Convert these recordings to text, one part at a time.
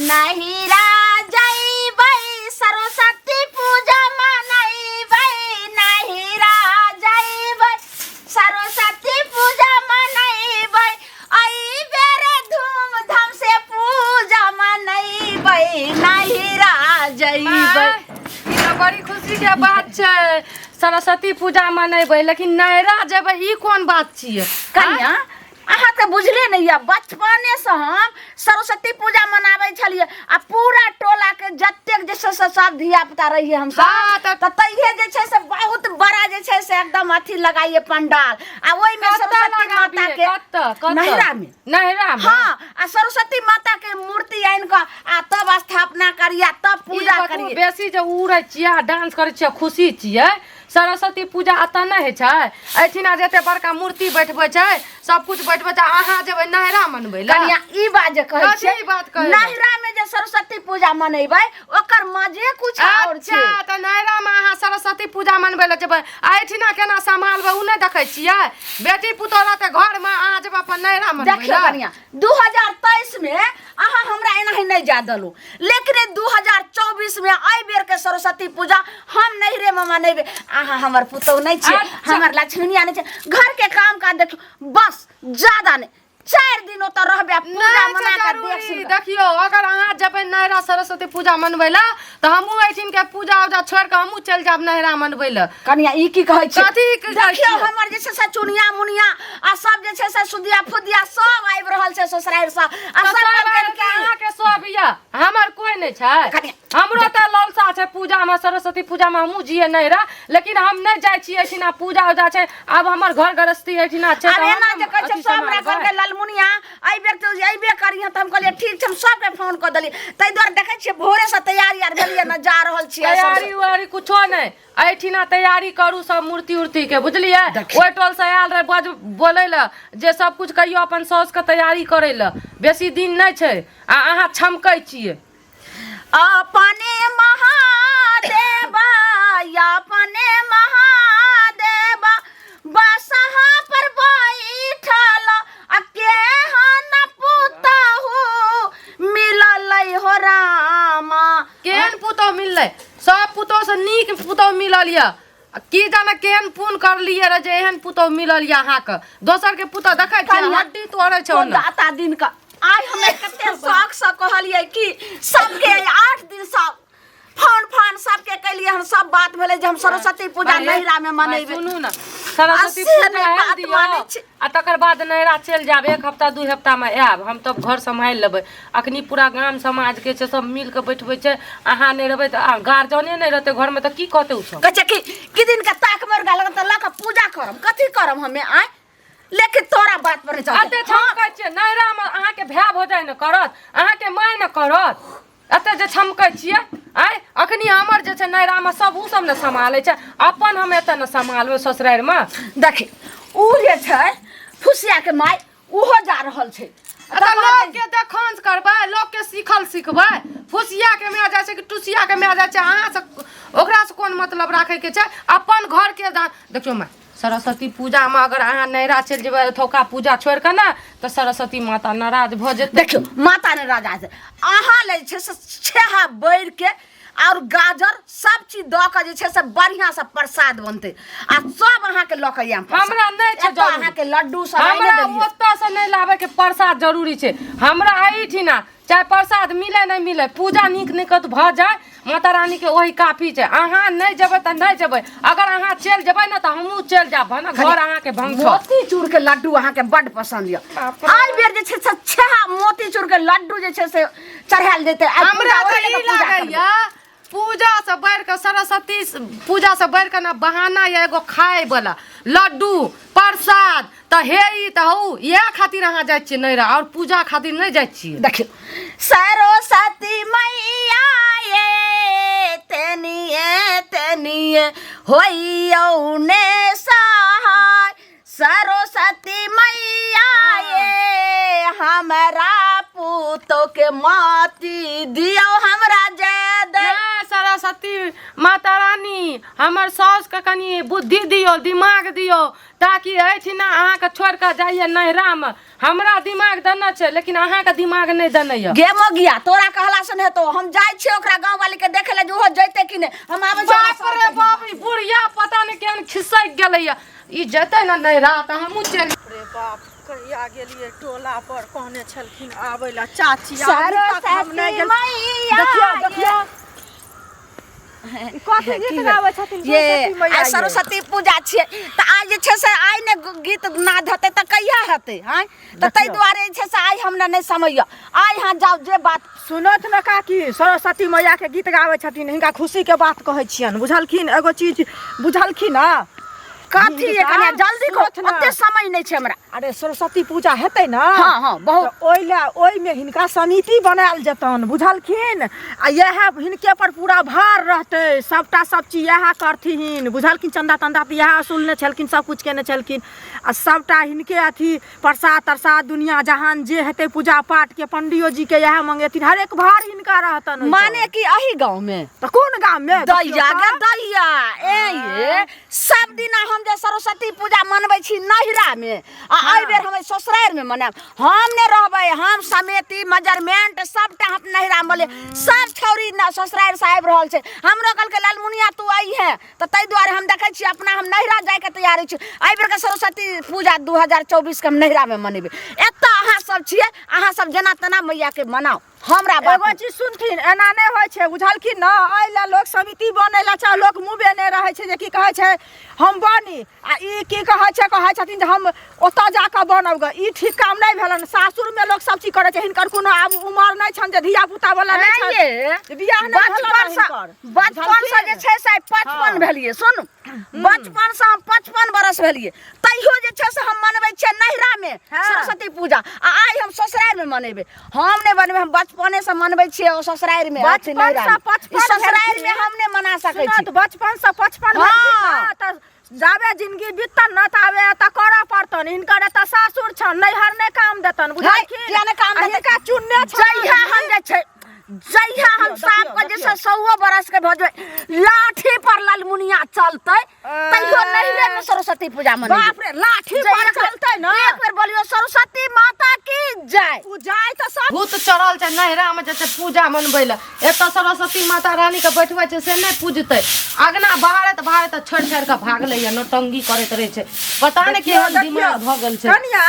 नहिरा जइबै सरस्वती पूजा मनैबै नहिरा जइबै सरस्वती पूजा मनैबै एहि बेर धूमधाम से पूजा मनैबै नहिरा जइबै। ई तऽ बड़ी खुशी के बात छै, सरस्वती पूजा मनेबै लेकिन नैहरा जेबै, ई कोन बात छियै? कनिया, अहाँ तऽ बुझले नहि यऽ, बचपनेसँ हम सरस्वती पूजा मनाबै छलियै आ पूरा टोलाके जतेक जे छै से सब धिया पुता रहियै हमसब। तऽ तहिये जे छै से बहुत बड़ा जे छै से एकदम अथी लगाइए पंडाल आ ओहिमे कतऽ सरस्वती माता लगाबियै? के। कतऽ कतऽ? नैहरा मे। नैहरा मे? हँ, आ सरस्वती माता के मूर्ति आनि कऽ आ तब स्थापना करियै आ तब ई पूजा बतबू, करियै। बेसी जे उड़ै छियै आ डांस करै छियै, खुशी छियै, सरस्वती पूजा एतऽ नहि होइ छै? एहिठिना जते बड़का मूर्ति बैठबै छै, सब कुछ बैठबै छै, अहाँ जेबै नैहरा मनबै लए? कनिया, ई बात जे कहै कथी छियै, ई बात कहै लए? नैहरा मे जे सरस्वती पूजा मनेबै ओकर मजे कुछ और छै। अच्छा, तऽ नैहरा मे अहाँ सरस्वती पूजा मनबै लए जेबै आ एहिठिना केना सम्हालबै ओ नहि देखै छियै? बेटी पुतोह रहतै घर मे, अहाँ जेबै अपन नैहरा मनबै देखियौ लए? कनिया, 2023 में अहाँ हमरा एनाही नहि जा देलहुँ, लेकिन 2024 में एहि बेर के सरस्वती पूजा हम नैहरे में मनेबै। अहाँ हमर पुतोह नहि छियै? हमर लक्ष्मीनिया नहि छै? घर के काम काज देखियौ, बस ज्यादा नहि, 4 दिन ओतऽ रहबै आ पूजा नहि मना छै कऽ देख जरूरी। सुन कऽ। देखियौ, अगर अहाँ जेबै नैहरा सरस्वती पूजा मनबै लए तऽ हमहूँ एहिठिन के पूजा उजा छोड़ि कऽ हमहूँ चलि जायब नैहरा मनबै लए। कनिया, ई की कहै छी? कथी की कहै देखियौ, छियै? हमर जे छै से चुनिया मुनिया आ सब जे छै से सुदिया फुदिया सब आबि रहल छै ससुरारि से आ तऽ सब सब कहलकै आयल कि अहाँके सब यऽ, हमर कोइ नहि छै। कनिया, हमरो तऽ ललसा छै पूजामे, सरस्वती पूजामे हमहूँ जियै नैहरा, लेकिन हम नहि जाइ छियै। एहिठिना पूजा उजा छै, आब हमर घर गृहस्थी एहिठिना छै। आब तऽ हम एना ने जे कहै छै अथी सब हमरा सम्हारबै। कहलकै ललमुनिया एहि बेर तू अयबे करिहे, तऽ हम कहलियै ठीक छै। हम सबके फोन कऽ देलियै, ताहि दुआरे देखै छियै भोरेसँ तैयारी आर भेलियै ने, जा रहल छियै। तैयारी उयारी कुछो नहि, एहिठिना तैयारी करू सब मूर्ति उर्ति के, बुझलियै? देखियौ। ओहि टोल से आयल रहे बज बोलै लए जे सब कुछ कहियो अपन साउस के तैयारी करै लए, बेसी दिन नहि छै आ अहाँ छमकै छियै। अपने महादेव, अपने महादेव बसहा पर बैठल आ केहन पुतहु मिलल हो रामा। केहन पुतोह मिललै? सब पुतोह से नीक पुतोह मिलल यऽ। आ की जाने केहन पुण्य करलियै रह जे एहन पुतोह मिलल यऽ अहाँके। दोसर के पुतोह देखै छियै, कनिया, हड्डी तोड़ै छै ओ ओना। दाता दिन का आइ हमे कते शौक से कहलियै कि सबके 8 दिन सब फोन फान सबके कैलियै हन, सब बात भेलै जे हम सरस्वती पूजा भाई, नैहरा में भाई, मनेबै। सुनू ने, सरस्वती आ से पूजा नहि आयल बात दियौ, मानै छी। आ तकर बाद नैहरा चलि जायब, 1 हफ्ता 2 हफ्ता में आयब हम, तब घर सम्हारि लेबै। अखनी पूरा गाम समाज के छै, सब मिल के बैठबै छै। अहाँ नहि रहबै तऽ आ गार्जियने नहि रहतै घरमे तऽ की कहतै ओ सब? कहै छै कि कि दिन के ताक मरि गेल तऽ लऽ कऽ पूजा करम, कथी करम हमे आय, लेकिन तोरा बात पर नहि चलतै। एते छमकै छियै नैहरामे, अहाँके भाय भौजाइ ने करत, अहाँके माय ने करत? एते जे छमकै छियै आँय। अखनी हमर जे छै नैहरामे सब ओ सब ने सम्हालै छै, अपन हम एतऽ ने सम्हालबै ससुरारिमे? देखी, उ जे छै फुसिया के माय, उहो जा रहल छै। तऽ लोकके देखौंस करबै, लोकके सीखल सिखबै? फुसिया के माय जाइ छै कि टुसिया के माय जाइ छै, अहाँ से ओकरा से कोन मतलब राखैके छै? अपन घरके देखियौ माय, सरस्वती पूजामे अगर अहाँ नैहरा चलि जेबै एतौका पूजा छोड़ि कऽ ने, तऽ सरस्वती माता नाराज भऽ जेतै। देखियौ, माता ने राजा छै। अहाँ ले जे छै से छेहा बैर के और गाजर सब चीज दऽ कऽ जे छै से बढ़िआँ से प्रसाद बनतै आ सब अहाँके लऽ कऽ आयब प्रसाद। हमरा नहि छै एतऽ जरूरी। अहाँके लड्डू सब आनि हमरा देलियै। ओतऽ से नहि लाबैके प्रसाद जरूरी छै। हमरा एहिठिना चाहे प्रसाद मिले नहि मिले, पूजा नीक निकत भऽ जाय माता रानीके, ओही काफी छै। अहाँ नहि जेबै तऽ नहि जेबै, अगर अहाँ चलि जेबै ने तऽ हमहूँ चलि जायब भने घर अहाँके भंग। मोतीचूर के लड्डू अहाँके बड्ड पसन्द यऽ। बाप रे। एहि बेर जे छै से छेहा मोतीचूर के लड्डू जे छै से चढ़ायल जेतै आइ। हमरा पूजा तऽ ओहि ई लऽ कऽ पूजा करबै। लागैया पूजा से बढ़ि कऽ, सरस्वती पूजा से बढ़ि कऽ ने बहाना या एगो खाय वाला लड्डू प्रसाद। तऽ हे ई तऽ हौ, इएह खातिर अहाँ जाइ छियै नैहरा आओर पूजा खातिर नहि जाइ छियै? देखियौ, सरस्वती मैया ये तेनिए तेनिए होइयौ ने सहाय, सरस्वती मैया ये हमरा पुतो के माती दियौ, हमरा जय दे। नहि, सरस्वती सरस्वती माता रानी हमर साउसके कनि बुद्धि दियौ दिमाग दियौ ताकि एहिठिना अहाँके छोड़ि कऽ जाइए नैहरामे हमरा दिमाग देने छै लेकिन अहाँके दिमाग नहि देने यऽ गे मगिया तोरा कहला से नहि हेतौ हम जाइ छियै ओकरा गाँव वाली के देखे ले जे ओहो जैते कि नहि हम आबै छियै बाप रे बाप ई बुढ़िया पता नहि केहन खिसकि गेलैया ई जेतै ने नैहरा तऽ हमहूँ चलि रे बाप कहिया गेलियै टोला पर कहने छलखिन आबै लए चाची अभी तक हम नहि सरस्वती गेल मैया देखियौ देखियौ ई कथी गीत गाबै छथिन ये सरस्वती मैया आइ ये? सरस्वती पूजा छियै तऽ आइ जे छै से आइ ने गीत नाद हेतै तऽ कहिया हेतै आँय तऽ ताहि देखियौ। दुआरे जे छै से आइ हमरा नहि समय यऽ आइ अहाँ जाउ जे बात सुनत ने काकी सरस्वती मैया के गीत गाबै छथिन हिनका खुशी के बात कहै छियनि बुझलखिन एगो चीज बुझलखिन हँ कथी ये कनिया जल्दी कहो सुनत ने। ओते समय नहि छै हमरा अरे सरस्वती पूजा हेतै ने हाँ, हाँ, बहुत। तऽ ओहि लए ओहिमे हिनका समिति बनायल जेतनि बुझलखिन आ इएह हिनके पर पूरा भार रहतै सभटा सब चीज इएह करथिन बुझलखिन चन्दा तन्दा तऽ इएह असुलने छलखिन सब किछु केने छलखिन आ सभटा हिनके अथी प्रसाद तरसाद दुनिया जहान जे हेतै पूजा पाठ के पंडियो जी के इएह मंगेथिन हरेक भार हिनका रहतनि ओहिपर। माने कि अही गाँव में तऽ कोन गाम में दैया गे दैया ए ये सब दिना हम जे सरस्वती पूजा मनबै छी नैहरा में आ एहि बेर हम ससुरारि में मनायब हम नहि रहबै हम समिति मेजरमेंट सबटा हम नैहरा में बोलिए सब छौरी न ससुरारि से आबि रहल छै हमरो कहलकै लालमुनिया तू आई है तऽ ताहि दुआरे हम देखै छी अपना हम नैहरा जाइके तैयारी छी एहि बेरके सरस्वती पूजा 2024 के हम नैहरामे मनेबै एतऽ अहाँ सब छियै अहाँ सब जेना तेना मैयाके मनाउ हमरा बात एगो चीज सुनथिन एना नहि होइ छै बुझलखिन ने एहि लए लोक समिति बनै लए चाहे लोक मुँह नहि रहै छै जे की कहै छै हम बनी आ ई की कहै छै कहै छथिन जे हम ओतऽ जाकऽ बनब गे ई ठीक काम नहि भेलनि सासुरमे लोक सब चीज करै छै हिनकर कोनो आब उमर नहि छनि जे धिया पुता वाला नहि छनि ये जे बियाह नहि भेलनि बचपन से हिनकर बचपन से जे छै से 55 भेलिए सुन बचपन से हम 55 बरस भेलिए तैयो जे छै से हम मनबै छियै नैहरा में हाँ। सरस्वती पूजा आ आइ हम ससुरारि में मनेबै हम नहि बनबै हम बचपने से मनबै छियै ओ ससुरारि में अथी बचपन नैहरा से में। 55 ई ससुरारि में भेलखिन। हम नहि मना सकै सुनत छी बचपन से 55 हाँ। भेलखिन ने तऽ जाबे जिंदगी बीततन ने ताबे एतऽ करऽ पड़तन हिनकर एतऽ सासुर छन नैहर नहि काम देतन बुझलखिन किया नहि काम आ देतै? हिनका चुनने छन जहिया हम जे छै जहिया हम देखियौ, साफ के जे देखियौ। छै सौओ बरस के भऽ जेबै लाठी पर ललमुनिया चलतै तैयो नैहरे में सरस्वती पूजा मनेबै बाप रे लाठी पर चलतै ने एक बेर बोलियो सरस्वती माता की जय उ जाय तऽ सब भूत चढ़ल छै नैहरामे जे छै पूजा मनबै लए एतऽ सरस्वती माता रानीके बैठबै छै से नहि पूजतै अगना बहारैत बहारैत छोड़ि छोड़ि कऽ भागलैया नौटंकी करैत रहै छै पता नहि केहन दिमाग भऽ गेल छै कनिया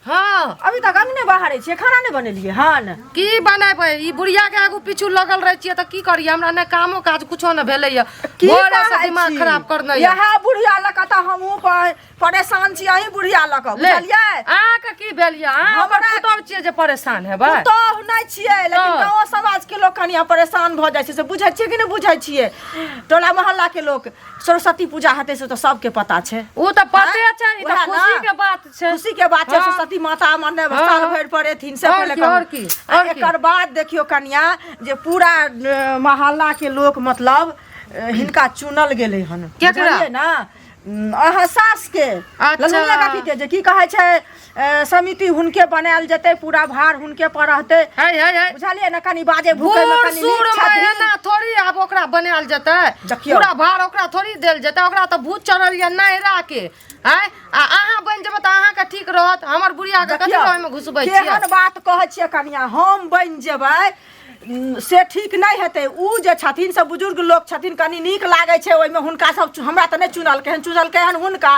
हँ अभी तक अंगने बाहरे छियै खाना नहि बनेलियै हन की बनेबै ई बुढ़िया के आगू पीछू लगल रहै छियै तऽ की करियै हमरा नहि कामो काज कुछो नहि भेलैया की भोरे से कहै दिमाग छी? खराब करने यऽ इएह बुढ़िया लऽ कऽ तऽ हमहूँ परेशान छी अहीं बुढ़िया लऽ कऽ ले बुझलियै अहाँके की भेल यऽ अहाँ ओकर हमरा- पुतहु छियै जे परेशान हेबै पुतोहु नहि छियै लेकिन तऽ। गाँव समाज के लोक कनिया परेशान भऽ जाइ छै से बुझै छियै कि नहि बुझै छियै टोला मोहल्ला के लोक सरस्वती पूजा हेतै से तऽ सबके पता छै ओ तऽ पते छै ई तऽ उएह ने। खुशी के बात छै खुशी के बात छै हाँ। सरस्वती माता मने हाँ। साल भरि पर एथिन से और पहिले की, कहू। और की, आ और की? एकर बाद देखियौ कनिया जे पूरा मोहल्ला के लोक मतलब हिनका चुनल गेलै हन केकरा? बुझलियै ने अहाँ सास के अच्छा। ललमुनिया काकी के जे की कहै छै समिति हुनके बनायल जेतै पूरा भार हुनके पर रहतै है है है बुझलियै ने कनि बाजे भूकै मे बूढ़ कनि सूढ़ नीक मे छथिन एना थोड़ी आब ओकरा बनायल जेतै देखियौ। पूरा भार ओकरा थोड़ी देल जेतै ओकरा तऽ भूत चढ़ल यऽ नैहरा के आँय आ अहाँ बनि जेबै तऽ अहाँके ठीक रहत हमर बुढ़िया के कथी देखियौ, ओहिमे घुसबै छियै केहन बात कहै छियै कनिया हम बनि जेबै से ठीक नहि हेतै उ जे छथिन से बुजुर्ग लोक छथिन कनि नीक लागै छै ओहिमे हुनका सब हमरा तऽ नहि चुनलकै हन चुनलकै हन हुनका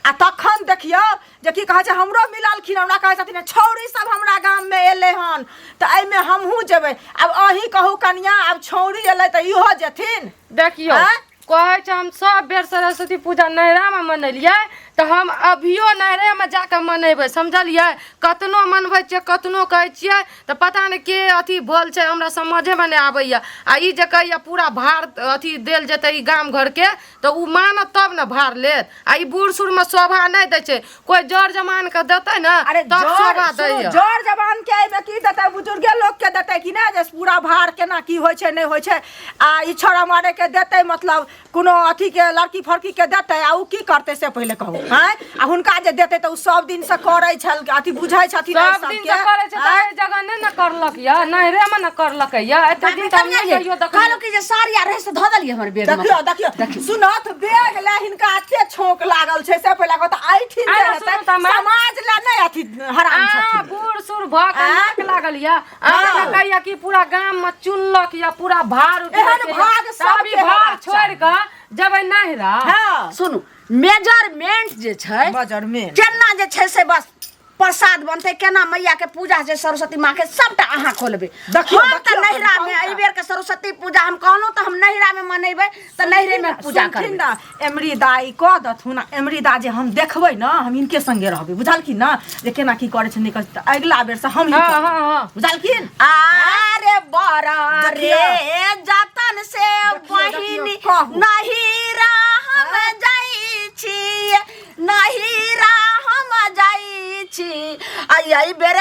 आ तखन देखियौ जे की कहै छै हमरो मिललखिन हमरा कहै छथिन छौड़ी सब हमरा गाममे एलै हन तऽ एहिमे हमहूँ जेबै आब अहीं कहू कनिया आब छौड़ी एलै तऽ इहो जेथिन देखियौ आँय? कहै छै हम सब बेर सरस्वती पूजा नैहरामे मनेलियै तऽ हम अभियो नैहरेमे जाकऽ मनेबै समझलियै कतनो मनबै छियै कतनो कहै छियै तऽ पता नहि के अथी भल छै हमरा समझेमे नहि आबैए आ ई जे कहैए पूरा भार अथी देल जेतै ई गाम घरके तऽ ओ मानत तब ने भार लेत आ ई बूढ़ सूढ़मे शोभा नहि दै छै कोइ जर जमानके देतै ने अरे तब जर शोभा सुनू, दैए जर जवान के एहिमे की देतै बुजुर्गे लोक के देतै कि नहि जे पूरा भार केना की होइ छै नहि होइ छै आ ई छोड़ा मारे के देतै मतलब कोनो अथी के लड़की फड़की के देतै आ उ की करतै से पहिले कहू आँय आ हुनका जे देतै तऽ उ सब दिन से करै छल अथी बुझै छथिन एहि सब दिन सबके से करै छै तऽ आँय? एहि जगह नहि ने करलक यऽ नैहरे मे ने करलक यऽ एते दिन तऽ हम नहि कहियो देखलियै कहलहुँ कि जे साड़ी आर रहै से धऽ देलियै हमर बैग मे देखियो देखियो सुनत बैग ले हिनका एते छौंक लागल छै से पहिले कहत ऐठिन जे आरो हेतै सुनू तऽ माय। समाज ले नहि अथी हराम आ छथिन बूढ़ सूढ़ भऽ के आँ? नाक लागल यऽ अहाँ हँ। कहैया कि पूरा गाम मे चुनलक यऽ पूरा भार एहन उठेलक यऽ। भाग तऽ सबके अभी भार हेबाक छोड़ि कऽ जेबै नैहरा हँ सुनू मेजरमेंट जे छै मेजरमेंट केना जे छै से बस प्रसाद बनतै केना मैया के पूजा छै सरस्वती माँ के सबटा अहाँ खोलबै देखियौ, हम तऽ देखियौ, नैहरा मे कहू एहि बेर के सरस्वती पूजा हम कहलहुँ तऽ हम नैहरा मे मनेबै तऽ नैहरे मे पूजा सुनथिन करबै ना एमरी दाई कऽ दथुन आ एमरी दा जे हम देखबै ने हम हिनके संगे रहबै बुझलखिन ने जे केना की करै छै नहि करै छै तऽ अगिला बेर से हम ही हँ करबै। हँ हँ बुझलखिन अरे बड़ा रे देखियौ। जतन से देखियौ, बहिनी कहू। नहिरा हम जाइ छी नहिरा हम जाइ छी आ एहि बेर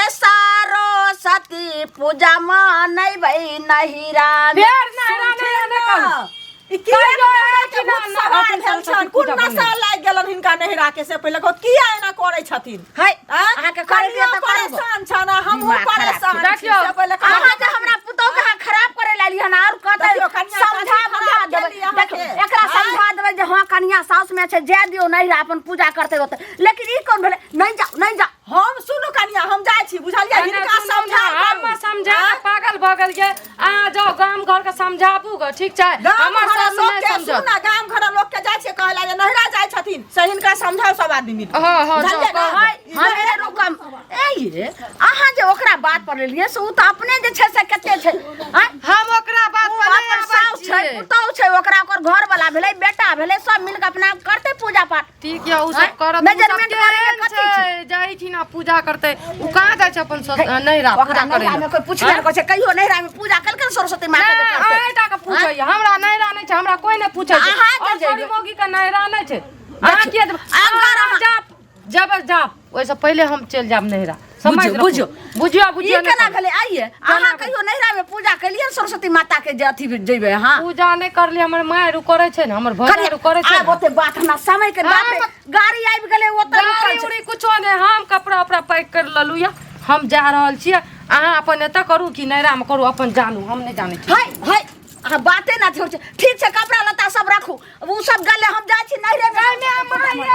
सरस्वती पूजा मनेबै नहिरा मे। फेर नैहरा नैहरा नहि कहू ई किया कहियो नैहरा के एना भूत ना, सवार अपन भेल सरस्वती छनि? कोन पूजा नशा बनबै। लागि गेलन हिनका नैहरा के से पहिले कहत किया एना करै छथिन है आँय? अहाँके करैके कनियो तऽ करब। परेशान छनि आ हमहूँ दिमाग खराब परेशान छी देखियौ, से पहिले कहत अहाँ जे हमरा पुतोह के अहाँ खराब करे लाली हन और कहते देखियौ, कनिया समझा कथी बुझा खराब देबै केली अहाँके? देखियौ एकरा आँय? समझा देबै जे हँ कनिया साउस में छै जाय दियौ नैहरा अपन पूजा करते ओते लेकिन ई कोन भेलै नहीं जाओ नहीं जाओ हम सुनू कनिया हम जाइ छी बुझलियै हिनका समझा हम समझा के पागल भऽ गेलियै अहाँ जाउ गाम घर के समझाबू ग ठीक छै गाम हमर घर सासु लोक नहि के समझत सुन गाम घर लोक के जाइ छियै कहै ला जे नहिरा जाइ छथिन से हिनका समझाउ सब आदमी मिल हँ हँ जाउ बुझलियै ने? कहू। हाय हम रुकम ए ये अहाँ जे ओकरा बात पर लेलियै से ओ तऽ अपने जे छै से कते छै आँय? हम ओकरा बात ओ पर नहि अपन आबै साउस छै छियै पुतहु छै ओकरा ओकर घर वाला भेलै बेटा भेलै सब मिल के अपना करतै पूजा पाठ ठीक यऽ ओ आँय? सब करत उ सब मेजरमेंट करैके केहन कथी छै? छै जाइ छी ना पूजा करतै उ कहाँ जाइ छै अपन नैहरा ओकरा पूजा करै नैहरा में कोई पूछबे नहि करै छै कहियो नैहरा में पूजा केलकै ने सरस्वती माँ के जे नहि करतै अहीं टा के पूछैया हमरा नैहरा नहि छै हमरा कोई नहि पूछै छै अहाँ के और जेबै। सॉरी मौगी के नैहरा नहि छै अहाँ किया जेबै? अगर अहाँ अहाँ- जाब जेबै जाब ओहिसँ पहिले हम चलि जायब नैहरा समझ बुझियौ, रखू। बुझियौ। बुझियौ ई बुझियौ नहि केना कहू। भेलै आइये अहाँ कहियो नैहरा में पूजा केलियै ने सरस्वती माता के जे अथी जेबै अहाँ पूजा नहि करली हमर माय रू करै छै ने हमर भैया रू करै छै आब ने। ओते बात हमरा समय के बाप रे हम- गाड़ी आबि गेलै ओतऽ गाड़ी रुकल छै उड़ी कुछो नहि हम कपड़ा उपड़ा पैक कर लेलहुँ यऽ हम जा रहल छियै अहाँ अपन एतऽ करू कि नैहरामे करू अपन जानू हम नहि जानै छी हाय हाय अहाँ बाते ना छोड़ छै ठीक छै कपड़ा लत्ता सब राखू उ सब गेलै हम जाइ छी नैहरे में माय